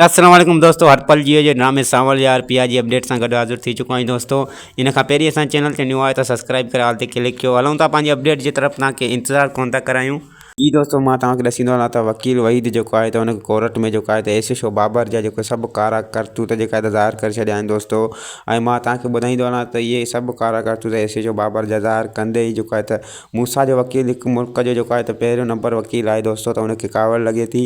السلام عليڪم دوستو هر پل جيو جي ڊرامي سانول يار پيا جي اپڊيٽ سان گڏ حاضر ٿي چڪو آهيون دوستو ان کان پهرين اسان چينل تي نيو آهيو ته سبسڪرائب ڪري آل تي ڪلڪ ڪيو هلون ٿا پنهنجي اپڊيٽ جي طرف توهان کي انتظار ڪون ٿا ڪرايون. جي دوستو مان توهان کي ڏسيندو هلان ته وڪيل وحيد جيڪو آهي ته ان کي ڪورٽ ۾ جيڪو آهي ته ايس ايڇ او بابر جا جيڪو سڀ ڪارا ڪرتوت جيڪا آهي ته ظاهر ڪري ڇڏيا آهن دوستو ۽ مان توهان کي ٻڌائيندو هلان ته اهي سڀ ڪارا ڪرتوت ايس ايڇ او بابر جا ظاهر ڪندي ئي جيڪو آهي ته موسيٰ جو وڪيل هڪ ملڪ جو جيڪو آهي ته پهريون نمبر وڪيل آهي دوستو ته ان کي ڪاوڙ لڳي ٿي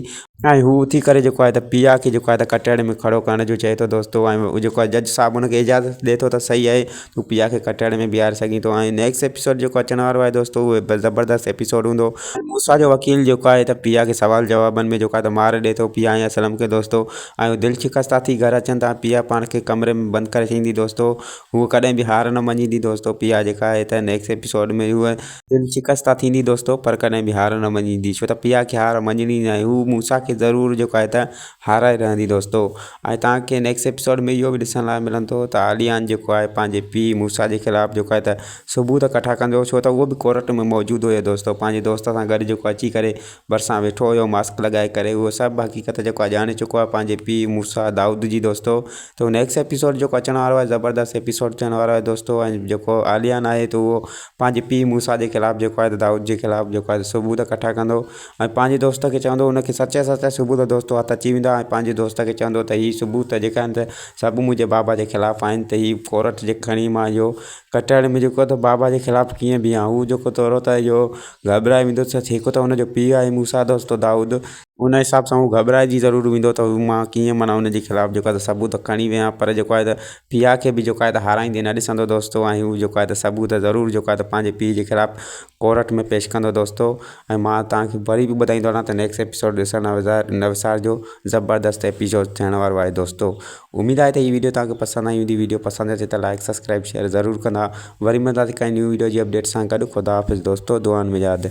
۽ هو اٿي ڪري جيڪو آهي ته پيا کي جيڪو آهي ته ڪٽهڙي ۾ کڙو ڪرڻ جو چئي ٿو دوستو ۽ جيڪو آهي جج صاحب ان کي اجازت ڏئي ٿو ته صحيح آهي تون پيا کي ڪٽهڙي ۾ بيهاري سگهين ٿو ۽ نيڪسٽ ايپيسوڊ جيڪو اچڻ وارو آهي دوستو اهو زبردست ايپيسوڊ هوندو. موسيٰ جو وڪيل جيڪو آهي ته پيا کي سوال جوابن ۾ جيڪو آهي ته مار ڏئي ٿو پيا ۽ اسلم کي دوستو ۽ هو دل شڪسته ٿي گهر اچن ٿا پيا پاڻ کي ڪمري ۾ بند ڪري ڇڏيندي دوستو هوء ڪڏهن به هار نه مڃيندي دوستو پيا جيڪا آهي ته نيڪسٽ ايپيسوڊ ۾ هوء دل شڪسته ٿيندي دوستو پر ڪڏهن به هار نه مڃيندي ڇو ته پيا کي هار مڃڻي ناهي هو موسيٰ کي ضرور جيڪو آهي ته هارائي رهندي دوستو ۽ توهان کي نيڪسٽ ايپيسوڊ ۾ اهو به ڏسڻ لاء ملندو ته عاليان جيڪو آهي پنهنجي پيء موسيٰ جي خلاف جيڪو آهي ته ثبوت ڪٺا ڪندو ڇو ته اهو به ڪورٽ ۾ موجود هيو دوستو پنهنجي دوست سان گڏ جيڪو اچي ڪري ڀرسان ويٺو هيو ماسڪ لڳائي ڪري اهو سڀ حقيقت جيڪو آهي ڄاڻي چڪو آهي پنهنجي پيء موسيٰ دائود جي دوستو ته نيڪسٽ ايپيسوڊ جيڪو اچڻ وارو آهي زبردست ايپيسوڊ ٿيڻ وارو آهي دوستو ۽ جيڪو عاليان آهي ته اهو پنهنجي پيء موسيٰ جي خلاف جيڪو آهي ته دائود جي خلاف جيڪو آهي ثبوت ڪٺا ڪندو ۽ پنهنجي دوست کي چوندو ان کي سچا سچا ثبوت دوستو هٿ اچي ويندا ۽ پنهنجي دوست کي چوندو ته هي ثبوت جيڪا آهن ته سڀ منهنجي بابا جي خلاف آهن ته هي ڪورٽ جي کڻي مان اهو ڪٽهڙي ۾ جيڪو ته بابا جي خلاف ڪيئن بيهان هو جيڪو ٿورو ته اهو گهٻرائي ويندو ته هڪ ته هن جو پيء آهي موسيٰ دوستو دائود ان حساب سان هو گهٻرائجي ضرور ويندو ته مان ڪيئن معنيٰ ان جي خلاف جيڪو آهي ته ثبوت کڻي ويهان پر جيڪو آهي ته پيء کي به جيڪو آهي ته هارائيندي نه ڏسندو دوستو ۽ هو جيڪو آهي ته ثبوت ضرور جيڪو آهي ته پنهنجي پيء جي خلاف ڪورٽ ۾ پيش ڪندو دوستو ۽ مان توهان کي وري به ٻڌائيندو هلان ته نيڪسٽ ايپيسوڊ ڏسڻ نه وسارجو زبردست ايپيسوڊ ٿيڻ وارو آهي دوستو اميد آهي ته هي ويڊيو توهان کي پسند آئي هوندي ويڊيو پسند اچي ته لائڪ سبسڪرائب شيئر ضرور ڪندا وري ملنداسين ڪنهن نيو ويڊيو جي اپڊيٽ سان گڏ خدا حافظ دوستو دعائن ۾ ياد.